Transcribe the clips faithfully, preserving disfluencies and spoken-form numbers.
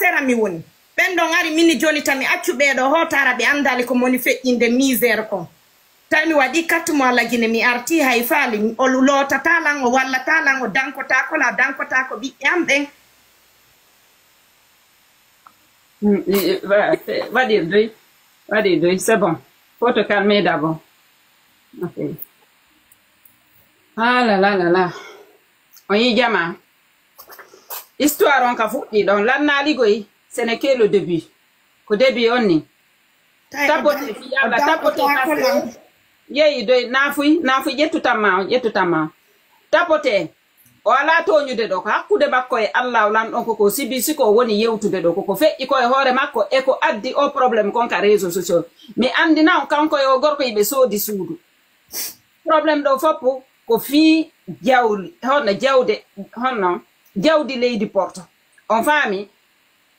sera mi woni. Ɓen ɗon ari, min ni jooni tan mi accu ɓee ɗoo hootaara, ɓe anndaali ko moni feƴƴinde misère kon. Tawi mi waɗi quatre mois Lagine, mi arti hay faali, o lootataa lan, o wallataa lan, o dankotaako la, dankotaako ɓiɓɓe am ɓen. Mm, i- i- wa- c'est- waɗi doy, waɗi doy, c'est bon. Faut te calmer d'abord. Ok. Ah là là là là. On yi jama. Histoire on ka fuɗɗi ɗon. Lannaali goy, ce n'est que le début. Ko début on ni. Tapote fi yalla, tapote. Parce que yeyi doy, nafuy nafuy, ƴettu tamma on, ƴettu tamma on. Tapote. O alaa tooñude ɗo, ko hakkunde makko e Allah, o lanɗon koko sibi, siko o woni yewtude ɗo, koko feƴƴi ko e hoore makko e ko addi o problème kon ka réseau sociaux. Mi anndina on, kanko e o gorko iɓe soodi suudu. Problème ɗo foppu ko fii jawli, honno jawde, honno jawdi leydi Porto. On faami?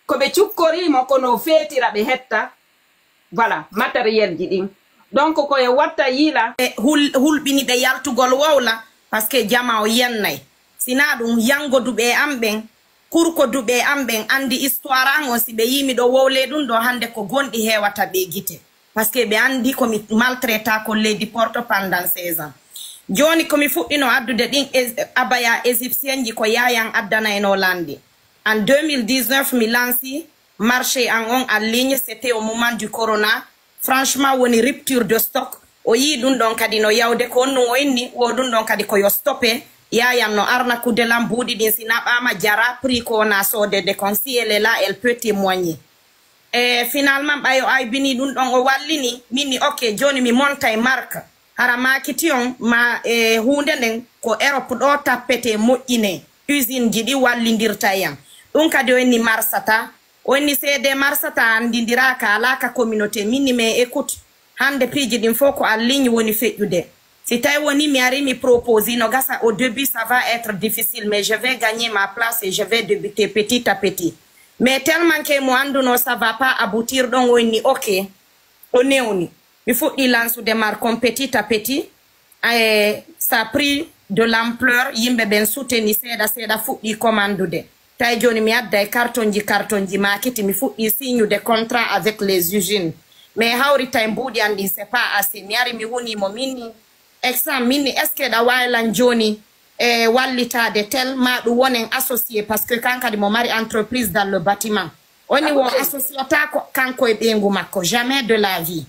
Ko ɓe cukkorimo kono feetira ɓe hetta, voilà, matériel ji ɗin. Donc ko e watta yiila. Ɓe hul- hulɓini ɓe yaltugol wowla, parce que jama o yennay. Sina ɗum, yangoduɓe e am ɓen, kurkoduɓe e am ɓen anndi histoire an on. Si ɓe yii miɗo wowle ɗum ɗo hannde, ko gonɗi heewata ɓe gite, parce que ɓe anndi ko mi maltraita ko leydi Porto pendant seize ans. Jooni ko mi fuɗɗino addude ɗin es- abaya égyptienne ji, ko yayan addanayno lanndi. En deux mille dix-neuf mi lanci marché an on en ligne, c'était au moment du corona. Franchement woni rupture de stock. O yii ɗum ɗon kadi no yawde, ko on ɗum o inni, wo ɗum ɗon kadi ko yo stoppe. Yayan no arnakude lan, buuɗi ɗin si naɓaama jara, prix ko wona soodede kon. Si elle est là, elle peut témoigner. E finalement ɓay o aybini ɗum ɗon, o wallini min ni, ok, jooni mi montay marque. Hara maakiti on ma e huunde nden ko Europe ɗo tappete, moƴƴine, usine ji ɗi wallindirta e an. Ɗum kadi o inni marsata. O inni seede marsata, anndindiraaka, alaa ka communauté. Min ni, mais écoute, hannde piiji ɗin fof ko en ligne woni feƴƴude. Si tawi woni mi ari mi propose, no gasa, au début ça va être difficile, mais je vais gagner ma place et je vais débuter petit à petit. Mais tellement que mo annduno ça va pas aboutir ɗon, o inni ok. O newni. Mi fuɗɗi lansude marque on petit à petit. Et ça pris de l'ampleur. Yimɓe ɓen souteni, seeɗa seeɗa fuɗɗi commandude. Tawi jooni mi adda e carton ji, carton ji maakiti, mi fuɗɗi signude contrat avec les usines. Mais hawri tawi mbuuɗi an ɗin, c'est pas assez. Mi ari mi hunimo min ni, exemple min ni, est ce que ɗa wawi lan jooni e wallitaade tel, ma ɗum wonen associé, parce que kan kadi mo mari entreprise dans le bâtiment. Oni wo associata ko kanko e ɓeyngu makko, jamais de la vie.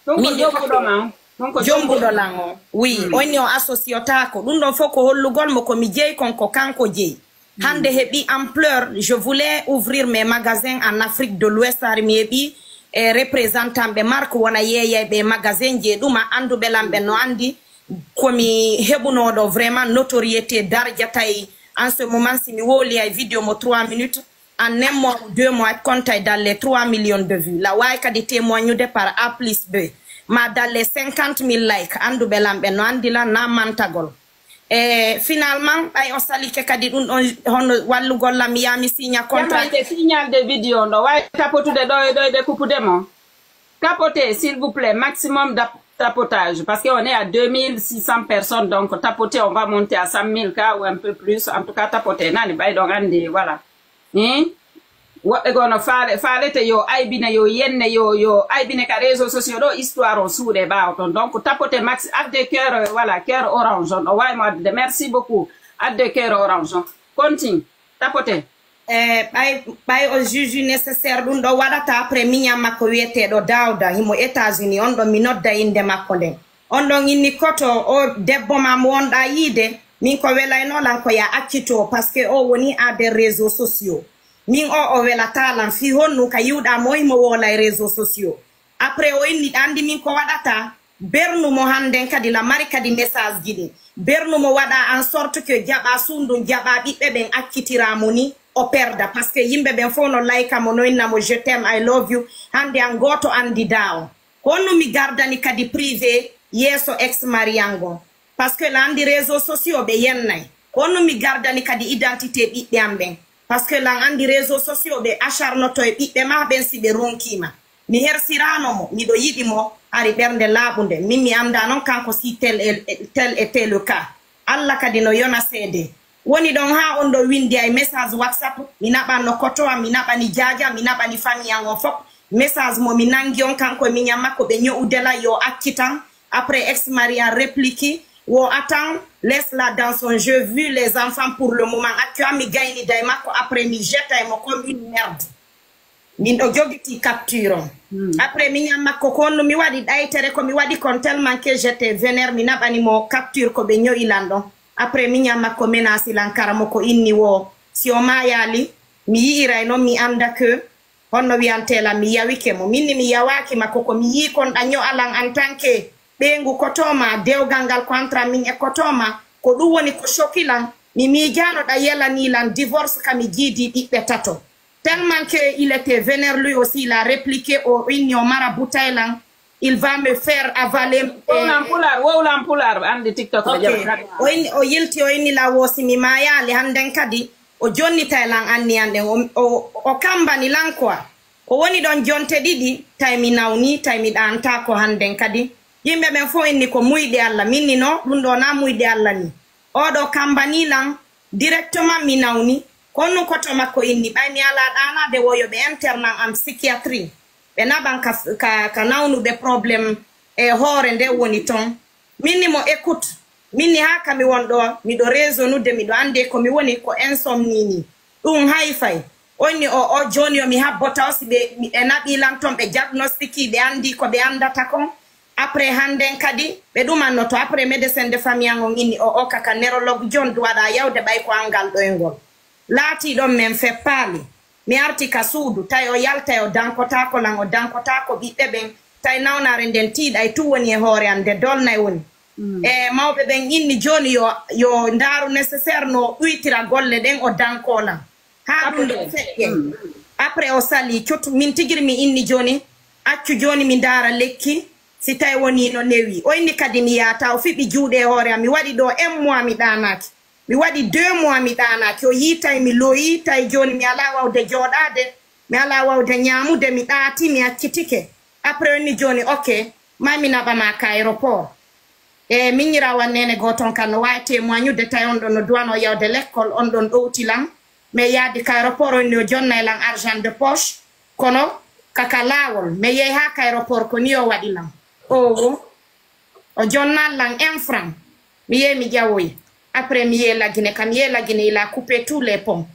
Ɗum ko Min mi jokkuɗo ma on. Ɗum ko jombuɗo lan on. Oui, oni o associata ko. Ɗum ɗon fof ko hollugol mo ko mi jeyi kon ko kanko jeyi. Hannde heɓi ampleur, je voulais ouvrir mes magasins en Afrique de l'Ouest, hari mi heɓi e représentant ɓe marque wona yeeyay ɓe magasin je ɗuma, annduɓe lan ɓen no anndi komi heɓunooɗo vraiment notoriété, darja. Tawi en ce moment si mi wowli ay vidéo mo trois minutes, en un mois ou deux mois, compte ay dans les trois millions de vues. La wawi kadi témoignude par A plus B. Ma dans les cinquante mille likes, annduɓe lan ɓen no anndi lan na mantagol. E finalement ɓay o salike kadi ɗum ɗon, hono wallugol lam, mi yaha mi signa contrat. Ƴamay de signal de vidéo, no wawi tapotude ɗo e ɗo e ɓe kupude mo. Tapoter, s'il vous plaît, maximum de tapotage, parce qu'on est à deux mille six cents personnes, donc tapoter, on va monter à cent mille cas ou un peu plus. En tout cas, tapoter nani ɓay ɗon anndi, voilà. Hein? Woɓɓe goo no faale, faalete yo aybine, yo yenne, yo, yo aybine ka réseaux sociaux ɗo, histoire on suuɗe ɓaawo ton. Donc tapote max, adde cœur, euh, voilà, cœur orange on, o wawi mo addude. Merci beaucoup. Adde cœur orange on. Continue. Tapote. E ɓay ɓay o juge nécessaire ɗum ɗo waɗata, après miñan makko wiyeteeɗo Dawda, himo États-Unis, on ɗon mi nodda innde makko nden. On ɗon inni koto o debbo ma mo wonɗa yiide, min ko welayno lan ko ya accito, parce que o woni a des réseaux sociaux. Min o o welata lan, fii honnu ka yiwɗa mo himo wola e réseaux sociaux. Après o inni ɗa anndi min ko waɗata, bernu mo hannden kadi la mari kadi message ji ɗin. Bernu mo waɗa en sorte que jaɓa suundun, jaɓa ɓiɓɓe ɓen, accitira mo ni o perda, parce que yimɓe ɓen fof no layka mo, no inna mo je t'aime, I love you. Hannde an gooto anndi da on. Honno mi gardani kadi privé yeeso ex mari an ngon? Parce que la anndi réseaux sociaux ɓe yennay. Honno mi gardani kadi identité ɓiɓɓe am ɓen? Parce que lan anndi réseaux sociaux ɓe acharnoto e ɓiɓɓe ma ɓen si ɓe ronkii ma. Mi hersiraano mo, miɗo yiɗi mo, hari ɓernde laaɓunde. Min mi annda non kanko si tel e, tel e tel cas. Alla kadi no yona seede. Woni ɗon haa on ɗo winndi ay message WhatsApp, mi naɓanno koto am, mi naɓani jaaja, mi naɓani famille an on fof. Message mo mi nanngi on, kanko e miñan makko ɓe ño'ude lan yo accitan. Après ex mari an réplique, wo attend, laisse la dans son jeu, vu les enfants pour le moment. Accu an mi gaynida e makko, après mi jeta e mo comme une merde. Min ɗo jogiti capture on. Après miñan makko ko honno mi waɗi ɗaytere ko mi waɗi kon tellement que j'étais vénère mi naɓani mo capture ko ɓe ño'i lan ɗon. Après miñan makko menasi lan kara mo ko inni wo si o maayali mi yi'iray non mi annda que honno wi'antee lan mi yawike mo. Min ni mi yawaaki makko ko mi yi'i kon ɗa ño'a lan en tant que ɓeyngu koto ma dewgal ngal ko entre min e koto ma ko ɗum woni ko choqui lan mi miijaano ɗa yelanii lan divorce ka mi jiidii ɓiɓɓe tato. Tellement que il était vénère lui aussi il a répliqué o inni o mara butaylan il va me faire avaler. Wowlan pulaar wowlan pulaar ɓe anndi tiktok ɓe jaɓa. O inni o yilti o inni la wo si mi maayaali hannden kadi o jonnitay lan anniyan ɗen o kambani lan quoi. Ko woni ɗon jonte ɗiɗi tawi mi nawni tawi mi ɗaantaako hannden kadi. Yimɓe ɓen fof inni ko muyɗe Allah min ni no ɗum ɗo na muyɗe Allah ni. Oɗo kambani lan directement mi nawni. Ko honɗum koto makko inni ɓay mi alaa ɗaanaade wo yo ɓe internan am psychiatrie ɓe naɓan ka, ka, ka nawnuɓe problème e hoore nde woni ton. Min ni mo écoute min ni haa ka mi won ɗo miɗo raisonnude miɗo anndi ko mi woni ko insomnie ni. Ɗum hayfay. On ni o o jooni yo mi habbo taw si ɓe ɓe naɓii lan ton ɓe diagnostiki ɓe anndi ko ɓe anndata kon. Après hannden kadi ɓe ɗumannoto après médecin de famille an on inni o o kaka neurologue jon duwaɗa yawde ɓay ko an ngal ɗoyngol. Laatii ɗon men feppaali. Mi arti ka suudu tawi o yaltay o dankotaako lan o dankotaako ɓiɓɓe ɓen tawi nawnaare nden tiiɗay tun woni e hoore an nde dolnay woni. E mawɓe ɓen inni jooni yo yo ndaaru nécessaire no ɗuytira golle ɗen o dankoo lan. Haa ɗum ɗon feƴƴe. Après o salii cut min tigiri mi inni jooni accu jooni mi ndaara lekki si tawi wonii no newii o inni kadi mi yaata o fiɓi juuɗe e hoore am mi waɗi ɗo un mois mi ɗaanaaki. Mi waɗi deux mois mi ɗaanaaki o yii tawi mi looyii tawi jooni mi alaa waawde jooɗaade mi alaa waawde ñaamude mi ɗaati mi accitike. Après o inni jooni ok may mi naɓa ma ka aéroport. E miñiraawo an neene gooto on kan no waawi témoignude tawi on ɗon no duwanoo yawde lekkol on ɗon ɗowti lan. Mi yaadi ka aéroport on ni o jonnay lan argent de poche kono kaka laawol mi yehi haa ka aéroport ko ni o waɗi lan. Owo o jonnan lan un franc. Mi yehi mi ƴawoyi. Après mi yehi lagine kam yehi lagine il a coupé tous les ponts.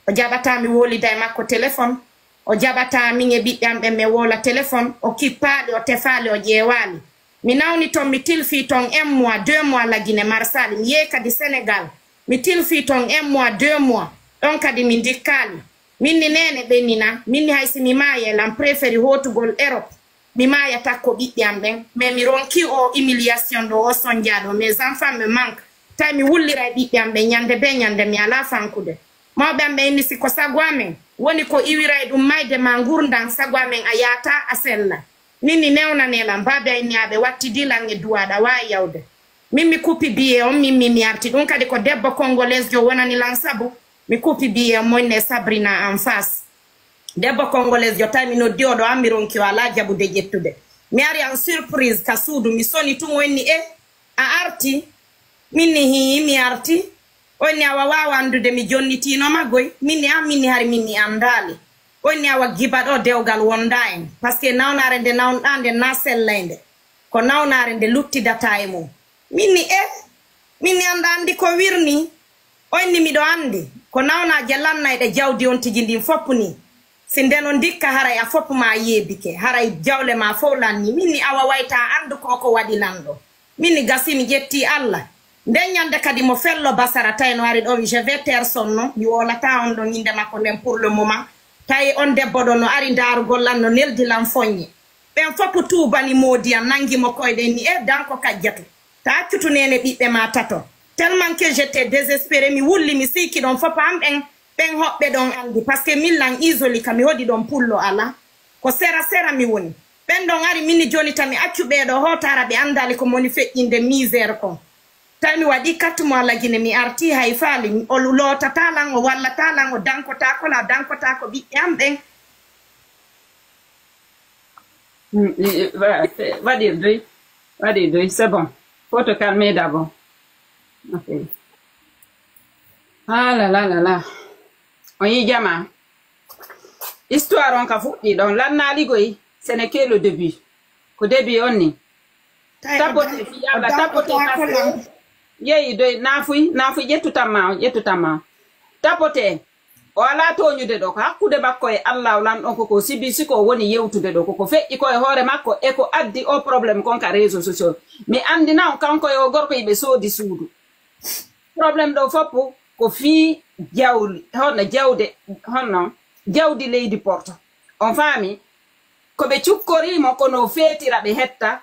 O jaɓataa mi wowlida e makko téléphone. O jaɓataa min e ɓiɓɓe am ɓen min wowla téléphone. O kippaali o tefaali o ƴeewaali. Mi nawni ton mi tilfii ton un mois deux mois lagine marsali mi yehi kadi sénégal. Mi tilfii ton un mois deux mois. Ɗon kadi mi ndikkaali. Min ni neene ɓenni na min ni hay si mi maayi e lan préféri hootugol europe. Mi maaya takko ɓiɓɓe am ɓen mais mi ronki o humiliation ɗo o sonjaaɗo mes enfants me manque. Tawi mi wullira e ɓiɓɓe am ɓen ñande be ñande mi alaa fankude. Mawɓe am ɓen inni si ko sago amen woni ko iwira e ɗum mayde ma ngurndan sago amen a yaata a sella. Min mi newnane lan baabe ayniyaɓe wattidi lan e duwaɗa waawi yawde. Min mi kuppi biye on min mi mi arti ɗum kadi ko debbo congolaisejo wonani lan sabu mi kuppi biye on moyne sabrina en face. Debbo congolaisejo tawi mi noddi oɗo an mi ronki o alaa jaɓude ƴettude. Mi ari en surprise ka suudu mi soni tun o inni e a arti. Min ni hii mi arti. Onni awa waawa anndude mi jonnitiino ma goy. Min ni an min ni hari min mi anndaali. Onni awa giba ɗo dewgal wonda en. Parce que nawnaare nde nawnɗaa nden na sellaynde. Ko nawnaare nde luttidataa e mum. Min ni e min ni annda anndi ko wirni. Onni miɗo anndi ko nawnaaje lannayɗe jawdi on tigi ndin fof ni. Si ndeno ndikka haray a fof ma yeebike haray jawle ma fof lanni min ni awa wayta anndu ko ko waɗi lanɗo. Min ni gasi mi ƴetti allah. Nden ñande kadi mo fello basara tawi no ari ɗon je vais taire son nom mi wolata on ɗon innde makko nden pour le moment. Tawi on debbo ɗo no ari ndaarugol lan no neldi lan foññe. Ɓen fof tuubani moodi an nangi mo koyɗe ni e danko kajjatu. Ta accutu nene ɓiɓɓe ma tato. Tellement que j'étais désespéré mi wulli mi siiki ɗon fof an ɓen. Ɓen hoɓɓe ɗon anndi parce que min lan isoli ka mi hoɗi ɗon pullo ala. Ko sera sera mi woni. Ɓen ɗon ari minni joni tami accu ɓeeɗo hootara ɓe anndali ko moni feƴƴinde misère kon. Tawi mi waɗi quatre mois lagine mi arti hay faali o lootata lan o wallata lan o dankotako la dankotako ɓiɓɓe am ɓen. Waɗir duy waɗir duy c'est bon. Faut te calmer d'abord. Ok. Ah là là là là. On yi jama. Histoire on ka fuɗɗi ɗon. Lannaali goy, ce n'est que le début. Ko début on ni. Tapote fi Allah, tapote parce que yeyi doy nafuy, nafuy ƴettu tamma on, ƴettu tamma on. Tapote. O alaa tooñude ɗo, ko hakkunde makko e Allah o lanɗon ko ko sibi siko o woni yewtude ɗo, ko ko feƴƴi ko e hoore makko e ko addi o problème kon ka réseaux sociaux. Mi anndina on kanko e o gorko iɓe soodi suudu. Problème ɗo foppu ko fii jawli, honno jawde, honno jawdi leydi Porto. On faami? Ko ɓe cukkorii mo, kono o feetira ɓe hetta,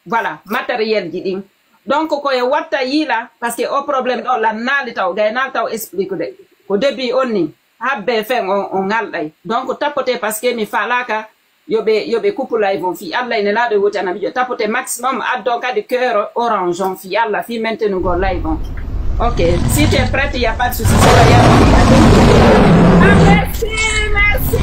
voilà, matériel ji ɗin. Donc, ko e watta yiila, parce que o problème ɗo lannaali taw, gaynaali taw expliqué de. Ko début on ni, habbe fen on, on ŋalɗay. Donc, tapote parce que mi falaka, yo ɓe, yo ɓe coupe live on. Fi Allah ene laaɗo e woti anabijo. Tapote maximum, addon kadi cœur orange on. Fi Allah, fi maintenugol live on. Ok, si tu es prête, il n'y a pas de souci. C'est pas grave. Ah, merci, merci.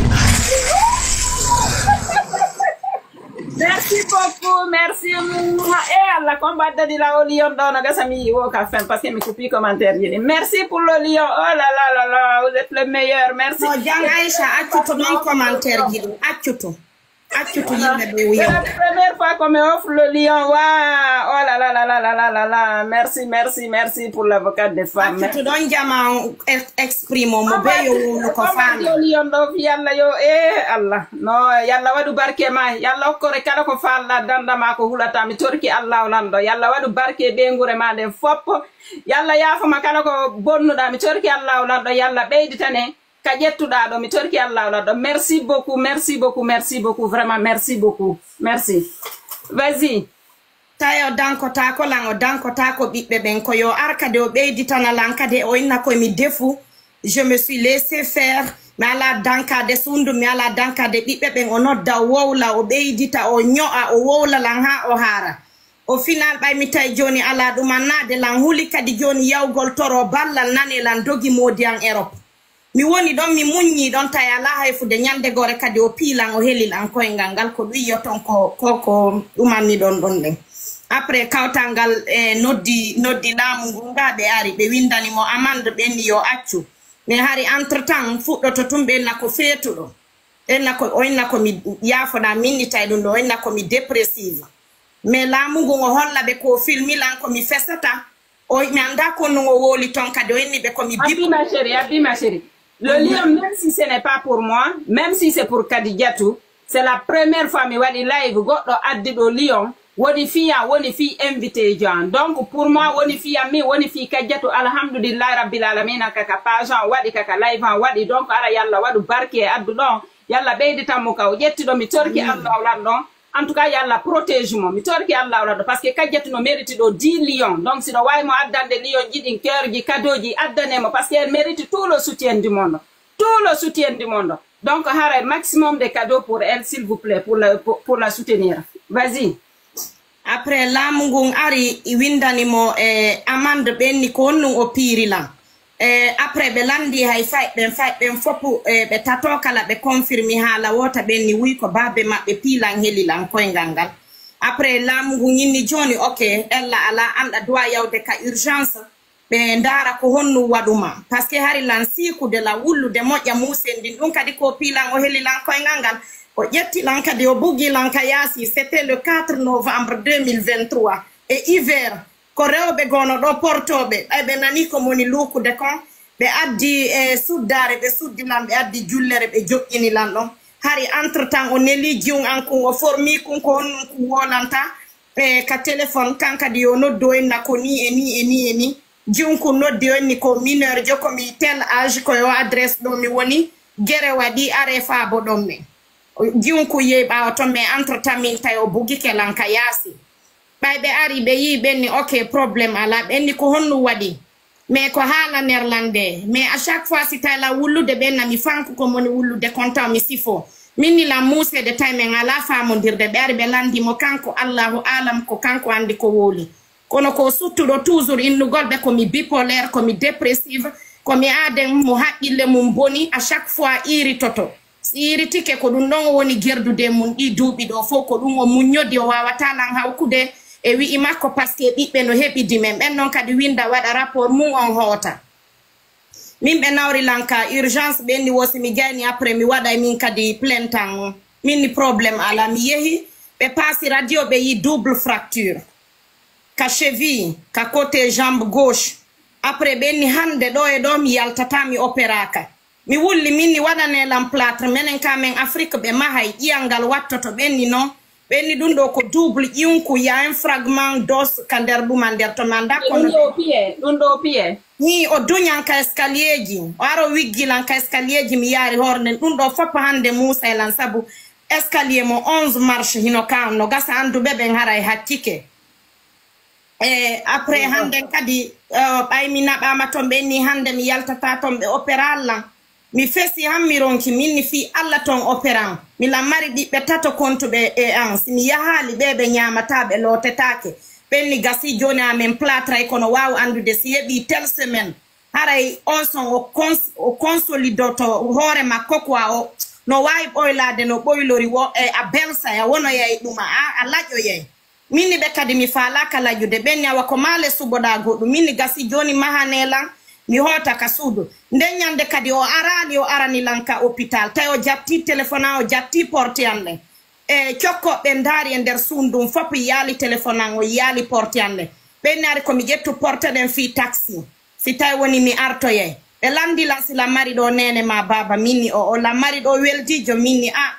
Merci beaucoup, merci. Eh Allah, ko mbaɗɗani la o lion ɗo no gasa mi yiwo ka fin parce que mi coupi commentaire ji. Merci pour le lion. Oh là là là là, vous êtes le meilleur. Merci. No jang Aïcha accu to non commentaire ji ɗum accu to. Accu to yimɓe ɓe C'est wiya. La première fois qu'on me offre le lion. Waouh. Oh là là là là là là là là. Merci, merci, merci pour l'avocate des femmes. Accu to ɗon jama on ex- exprime mo be yo wowno ko faami. Yo lion ɗo fi Allah yo e Allah no yalla waɗu barke ma yalla okkore kala ko falla danda ma ko hulata mi torki Allah o lanɗo yalla waɗu barke ɓeygure ma nden foppo yalla yaafoma kala ko bonnuɗa mi torki Allah o lanɗo yalla ɓeyditane ka ƴettuɗa ɗo mi torki Allah o lanɗo merci beaucoup merci beaucoup merci beaucoup vraiment merci beaucoup merci vas-y. Tawi o dankotaako lan, o dankotaako ɓiɓɓe ɓen. Ko yo ar kadi o ɓeyditana lan kadi, o inna koye mi defu. Je me suis laissé faire. Mi alaa dankaade suundu, mi alaa dankaade ɓiɓɓe ɓen. O nodda, o wowla, o ɓeydita, o ño'a, o wowla lan haa o haara. Au final, ɓay mi tawi jooni alaa ɗum annaade lan, huli kadi jooni yawgol toro ballal nane lan dogi moodi an Europe. Mi woni ɗon, mi muññii ɗon, tawi alaa hay fude. Ñande gore kadi o piilan, o helil an koyngal ngal, ko ɗum yiyoton ko, ko, ko ɗumanni ɗon ɗon ɗen. Après, kawtal ngal, e, noddi, noddi laamu ngu, nga ɓe ari, ɓe windani mo amande, ɓe inni yo accu. Mais hari entre temps, fuɗɗoto tun, ɓe inna ko feetuɗo. Ɓe inna ko, o inna ko mi yaafoɗa, mi innitay ɗum ɗo, o inna ko mi dépressive. Mais laamu ngu, o holla ɓe ko filmi lan, ko mi fesata. O, mi anndaa ko no o wowli ton kadi, o inni ɓe ko mi Abbi, bippo. Ma chérie, Abbi, ma chérie. Le lion, même si ce n'est pas pour moi, même si c'est pour Kadidiatou, c'est la première fois mi waɗi live, goɗɗo addi ɗo lion, woni fii an, woni fii invité ji an. Donc, pour moi, woni fii an, mi woni fii Kadidiatou, alhamdulillahi rabbil alamina, kaka page an waɗi, kaka live an waɗi. Donc, ara yalla waɗu barke e addu ɗon, yalla ɓeyditan mo ka o ƴetti ɗo, mi torki Allah o lan ɗon. En tout cas, yalla protège mo. Mi torki Allah o lanɗo, parce que Kadidiatou no mérite ɗo dix lions. Donc, si no wawi mo addande lion ji ɗin, cœur ji, cadeau ji, addane mo, parce que elle mérite tout le soutien du monde. Tout le soutien du monde. Donc, haray maximum de cadeaux pour elle, s'il vous plaît, pour la, pour, pour la soutenir. Vas-y. Après, laamu ngun ari, i windani mo, e, amande ɓenni ko honɗum o piiri lan. E, après, ɓe lanndi hay fay ɓen, fay ɓen fof, e, ɓe tato kala ɓe confirmi haala woota ɓen ni wuy ko baabe maɓɓe piilan heli lan koyngal ngal. Après, laamu ngun inni jooni, ok, ella alaa, anɗa duwa yawde ka urgence, ɓe ndaara ko honɗum waɗuma. Parce que hari lan siikude, lan wullude moƴƴa muusen ndin, ɗum kadi ko piilan o heli lan koyngal ngal. O ƴetti lan kadi, o buggi lan ka yaasi. C'était le quatre novembre deux mille vingt-trois. E hiver, ko rewɓe gono ɗo portooɓe. Ɓay ɓe nani ko moni luukude kon, ɓe addi, e, suddaare, ɓe suddi lan, ɓe addi jullere, ɓe joƴƴini lan ɗon. Hari entre temps, o neli jiwŋ an kun, o formi kun ko honɗum kun wolanta. E, ka téléphone, kan kadi yo noddu o inna ko ni e ni e ni e ni. Jiwŋ kun noddi o inni ko mineur jo, ko mi tel âge, ko yo adresse ɗo mi woni, gere waɗi, are faabo ɗon men. Jiwŋ kun yehi ɓaawo ton, mais entre temps min tawi o bugike lan ka yaasi. Ɓay ɓe ari, ɓe yi'i, ɓen ni, ok, problème alaa. Ɓen ni, ko honɗum waɗi? Mais ko haala néerlandais. Mais à chaque fois, si tawi lan wullude, ɓen na mi fanku ko moni wullude kon taw mi sifo. Min ni lan muuseede tawi men alaa faamondirde. Ɓe ari, ɓe lanndi mo kanko, Allahu aalam, ko kanko anndi ko wowli. Kono ko suttuɗo toujours innugol ɓe ko mi bipolaire, ko mi dépressive, ko mi aaden mo haqqille mum boni, à chaque fois iiritoto. Si iiritike, ko ɗum ɗon o woni gerdude mum ɗii duuɓi ɗoo fof, ko ɗum o muññodi, o waawataa lan hawkude e wi'i makko, parce que ɓiɓɓe no heɓidi men. Ɓen non kadi winda waɗa rapport mum on hoota. Min ɓe nawri lan ka urgence, ɓe inni wo si mi gayni, après mi waɗay min kadi plainte an. Min ni problème ala, mi yehi, ɓe paasi radio, ɓe yi double fracture. Ka cheville, ka côté jambe gauche. Après ɓe inni hande ɗo e ɗo mi yaltata, mi opéraka. Mi wulli, min ni waɗane lan plâtre, menen ka men Afrique ɓe mahay, ƴiyal ngal wattoto, ɓe inni non. Ɓe inni ɗum ɗo ko double ƴiwku, y a un fragment d'os ka nder ɗum an nder to mi annda kono. Ɗum ɗo piye, ɗum ɗo piye. Ni o duñan ka escalier ji, o aro wiggilan ka escalier ji, mi yaari hoore nden. Ɗum ɗo fop hande Muusa e lan sabu escalier mo onze marche hino ka on no gasa, annduɓe ɓen haray hakkike. E après hande kadi, eh, ɓay mi naɓama ton, ɓe inni hande mi yaltata ton, ɓe opéra lan. Mi fesi han mi ronki, min ni fii Alla ton opéran. Mi lan mari ɓiɓɓe tato kontuɓe e an. Si mi yahaali ɓe, ɓe ñaamataa, ɓe lootetaake. Ɓen ni gasi jooni amen plâtre ay kono waaw anndude si yeɓi tel semaine. Haray on son o cons-, o consolidoto hoore makko quoi, o no waawi ɓoylaade no ɓoylori wo, e a belsay, a wonoyay ɗum, a, a laƴoyay. Min ni ɓe kadi mi faalaaka laƴude. Ɓen ni awa ko maale suɓoɗaa goɗɗum. Min ni gasi jooni mahanee lan, mi hoota ka suudu. Nden ñande kadi o araali, o arani lan ka hôpital. Tawi o jatti téléphone an, o jatti porte an nden. E cokkoɓe ndaari e nder suudu ndun fop, yaali téléphone an, o yaali porte an nden. Ɓen ni ari ko mi ƴettu porte ɗen fii taxi. Si tawi woni mi artoyay. Ɓe landi lan si lan mari ɗo neene ma baaba, min ni o, o lan mari ɗo weldiijo, min ni a,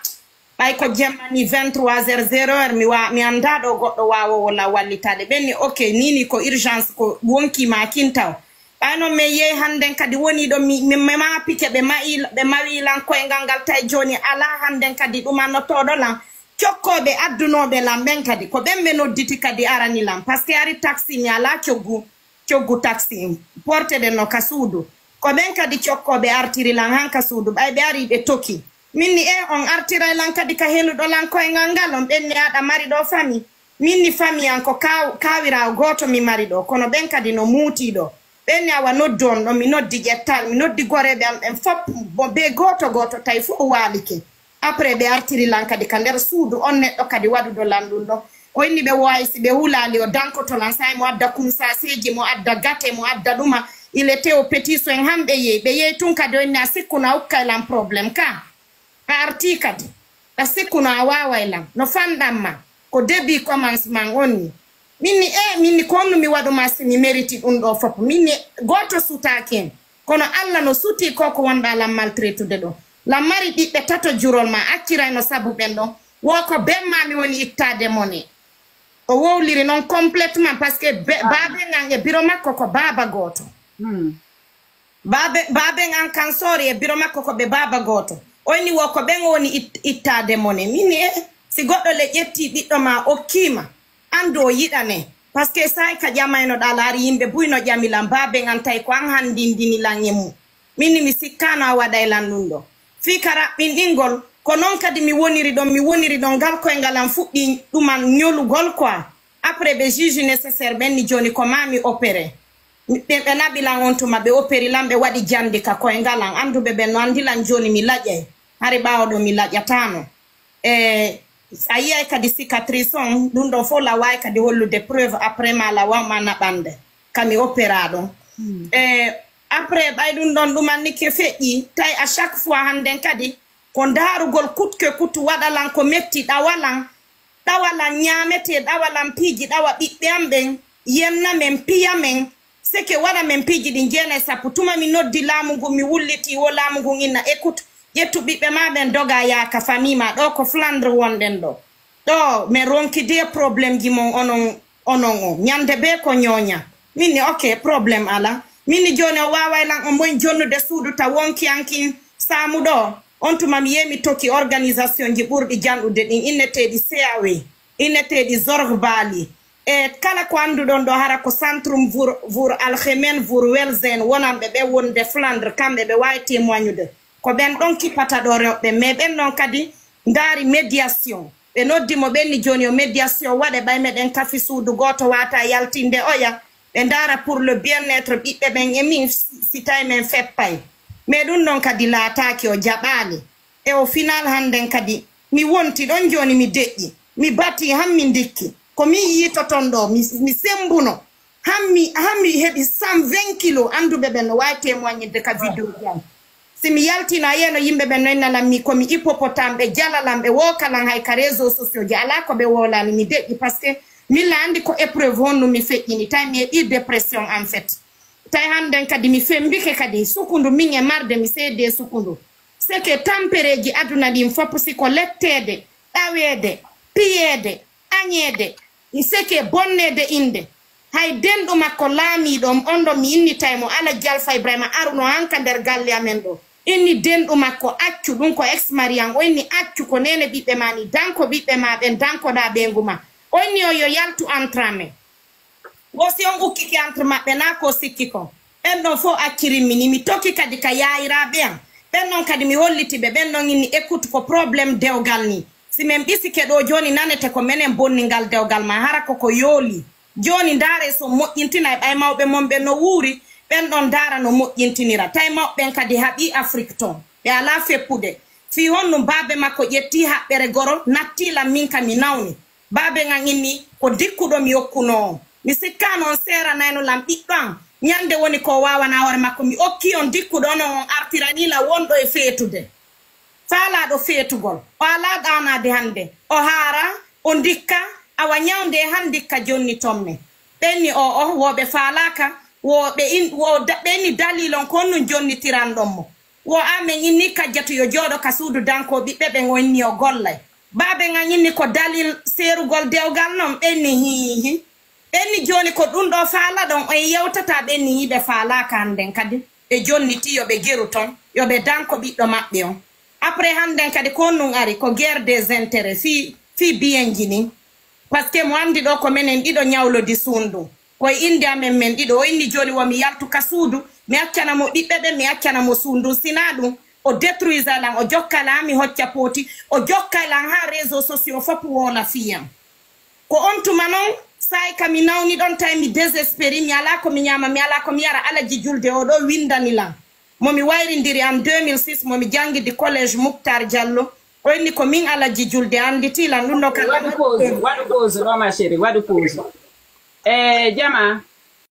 ɓay ko jemma ni vingt-trois heures, zéro heure, mi wa-, mi annda ɗo goɗɗo waawoowo lan wallitaade. Ɓen ni, ok, ni ni ko urgence, ko wonkii ma kin taw. Ɓay non men yehi hannden kadi woni ɗo mi, mi, mi maapike, ɓe mayi, ɓe mawi lan koyngal ngal, tawi jooni alaa hannden kadi ɗum annotooɗo lan. Cokkooɓe addunooɓe lan ɓen kadi, ko ɓen ɓe nodditi kadi arani lan, parce que ari taxi mi alaa coggu. Coggu taxi, porte ɗen no ka suudu. Ko ɓen kadi cokkooɓe artiri lan han ka suudu, ɓay ɓe ari ɓe toki. Min ni, e, on artiray lan kadi ka heluɗo lan koyngal ngal, on ɓen ni aɗa mari ɗo fami. Min ni fami an ko kaaw-, kaawiraawo gooto mi mari ɗo, kono ɓen kadi no muutii ɗo. Ɓen ni awa noddu on ɗo, mi noddi ƴettal, mi noddi goreeɓe am ɓen fop, bo be gooto gooto tawi fof waalike. Après ɓe artiri lan kadi ka nder suudu, on neɗɗo kadi waɗuɗo lan ɗum ɗo. O inni ɓe woowa si ɓe hulaali o dankoto lan, say mo adda kumsaaseeji, mo adda gate, mo adda ɗuma. Il était au petit soin, han ɓe yehi. Ɓe yehi tun kadi o inni a sikkuno a ukkay lan problème ka. A artii kadi. A sikkuno a waaway lan. No fanɗan ma. Ko début commencement on ni. Min ni, e, min ni ko honno mi waɗu ma si mi meriti ɗum ɗo fof. Min ni gooto sutaaki en. Kono Alla no sutii ko ko wonɗa lan maltraitude ɗo. Lan mari ɓiɓɓe tato jurol ma, accirayno sabu ɓen ɗon. Wo ko ben ma mi woni ittaade mo ne. O wowliri noon complètement parce que be-, baaben an e biro makko ko baaba gooto. Hmm. Baabe-, baaben an kan soori e biro makko ko ɓe baaba gooto. Oyni wo ko ɓen woni it-, ittaade mo ne. Min ni, e, si goɗɗo le ƴetti ɓiɗɗo ma okkii ma, anndu o yiɗane. Parce que say ka ƴamaynoɗaa laari yimɓe buy no ƴami lan, baaben an tawi ko an hanndindini lan e mum. Min ni mi sikkaano a waɗay lan ɗum ɗo. Fii ka raɓɓinɗingol, ko noon kadi mi woniri ɗon, mi woniri ɗon, ngal koyngal an fuɗɗii ɗuman ñolugol quoi. Après ɓe juge nécessaire ɓen ni jooni ko maa mi opéré. Mi, ɓe, ɓe naɓi lan on tuma, ɓe opéri lan, ɓe waɗi jandi ka koyngal an. Annduɓe ɓen no anndi lan jooni mi laƴay. Hari ɓaawo ɗo mi laƴataano. E a yiyay kadi cicatrice on, ɗum ɗon fof la waawi kadi hollude preuve après ma la wawma naɓande. Kami opéra ɗon. Hmm. E après ɓay ɗum ɗon ɗuman ni ke feƴƴi, tawi à chaque fois hannden kadi ko ndaarugol coûte que coûte waɗa lan ko metti, ɗawa lan, ɗawa lan ñaametee, ɗawa lan piiji, ɗawa ɓiɓɓe am ɓen, yenna men, piya men, seke waɗa men piiji ɗin jeenay sappo. Tuma mi noddi laamu ngun, mi wulliti wo laamu ngun inna, écoute, ƴettu ɓiɓɓe ma ɓen doga yaa ka famille ma, ɗo ko Flandre wonɗen ɗo. Ɗo men ronki de problème ji mon onon, onon o. Ñande bee ko ñooña. Min ni, ok, problème ala. Min ni jooni o waaway lan o moy jonnude suudu ta wonki an kin saamu ɗo. On tuma mi yehi mi tokki organisation ji ɓurɗi janɗude ɗin, inneteeɗi C A W, inneteeɗi Zorgbali. E kala ko annduɗon ɗo hara ko Centrum voor, voor Algemeen voor Welzijn wonanɓe ɓe wonde Flandre, kamɓe ɓe waawi témoignude. Ko ɓen ɗon kippata ɗo rewɓe, mais ɓen ɗon kadi ndaari médiation. Ɓe noddi mo, ɓen ni jooni yo médiation waɗe, ɓay meɗen kafi suudu gooto waata yaltinde oya. Ɓe ndaara pour le bien-être ɓiɓɓe ɓen e min, si, si tawi men feppay. Mais ɗum ɗon kadi laataaki, o jaɓaali. E au final hannden kadi, mi wonti ɗon jooni mi deƴƴi. Mi batii han mi ndikki. Ko min yiitoton ɗo, mi, mi sembuno. Hammi hammi heɓi cent vingt kilo, annduɓe ɓen no waawi témoignirde ka vidéo ji am. Si mi yaltino a yiyano yimɓe ɓen noy nalan mi komi hippopotame, ɓe jalalan, ɓe wookalan hay ka réseau sociaux ji alaa ko ɓe woolani mi deƴƴi, parce que milla anndi ko épreuve honnu mi feƴƴini, tawi mi heɓi dépression en fait. Tawi hannden kadi mi femmbike kadi sukundu min e marde mi seedee sukundu. Seke tampereeji aduna ɗin fof si ko letteede, ɗaweede, piyeede, añeede, seke bonneede innde. Hay denɗu makko laamiiɗo on ɗon mi innitay mo Alajji Alfa Ibrahima aruno hanka nder galle amen ɗo. Inni denɗu makko accu ɗum ko ex marian o inni accu ko nene ɓiɓɓe ma ni danko ɓiɓɓe ma ɓen dankoɗa ɓeyngu ma o inni on yo yaltu entre amen. Wo si on ukkike entre maɓɓe na ko sikki kon. Ɓen ɗon fof accirimmi ni mi tokki kadi ka yaayiraaɓe am. Ɓen ɗon kadi mi holliti ɓe ɓen ɗon inni écoute ko problème dewgal ni. Si min ɓisike ɗoo jooni nanete ko menen bonni ngal dewgal ma hara ko ko yooli. Jooni ndaaree si on moƴƴintinay ɓay mawɓe mon ɓen no wuuri. Ɓen ɗon ndaara no moƴƴintinira. Tawi mawɓe ɓen kadi haɓii Afrik ton. Ɓe alaa feppude. Fii honɗun baabe makko ƴetti haɓɓere goro natti lan min ka mi nawni. Baabe ngan inni ko ndikkuɗo mi okkunoo on. Mi sikkaano on seeranayno lan ɓiɗɗo an. Ñande woni ko o waawanaa hoore makko mi okkii on ndikkuɗo onon on artiranii lan wonɗo e feetude. Faalaaɗo feetugol o alaa ɗaanaade hande o haara o ndikka awa ñawnde e han ndikka jonni tomme. Ɓenni o o wo ɓe faalaaka wo ɓe in wo ɓenni dalilon ko honɗun jonnitiranɗon mo. Wo amen inni kajjatu yo jooɗo ka suudu danko ɓiɓɓe ɓen o inni o gollay. Baabe ngan inni ko dalil seerugol dewgal non ɓenni hiihi. Ɓenni jooni ko ɗun ɗoo faalaɗon on yewtata ɓenni yiɓe faalaaka hannden kadi ɓe jonniti yo ɓe geru ton yo ɓe danko ɓiɗɗo maɓɓe on. Après hannden kadi ko honɗun ari ko guerre des intérêts fii fii biyenji nin. Parce que mo anndi ɗoo ko menen ɗiɗo ñawlodi suundu ko e innde amen men ɗiɗo o inni jooni wo mi yaltu ka suudu mi accana mo ɓiɓɓe ɓen mi accana mo suundu sinaa ɗun o détruisa lan o jokka lan mi hocca pooti o jokka lan haa réseau sociaux fof woola fii am. Ko on tuma non saa'i ka mi nawni ɗon tawi mi désespéri mi alaa ko mi ñaama mi alaa ko mi yara alaji julde o ɗoo winndani lan. Mo mi wayrindiri en deux mille six mo mi janngidi collège Muktar Diallo o inni ko min Alaji Julde annditii lan ɗum ɗo kala. Waɗu pause, waɗu pause ɗo ma chérie, waɗu pause. E jama,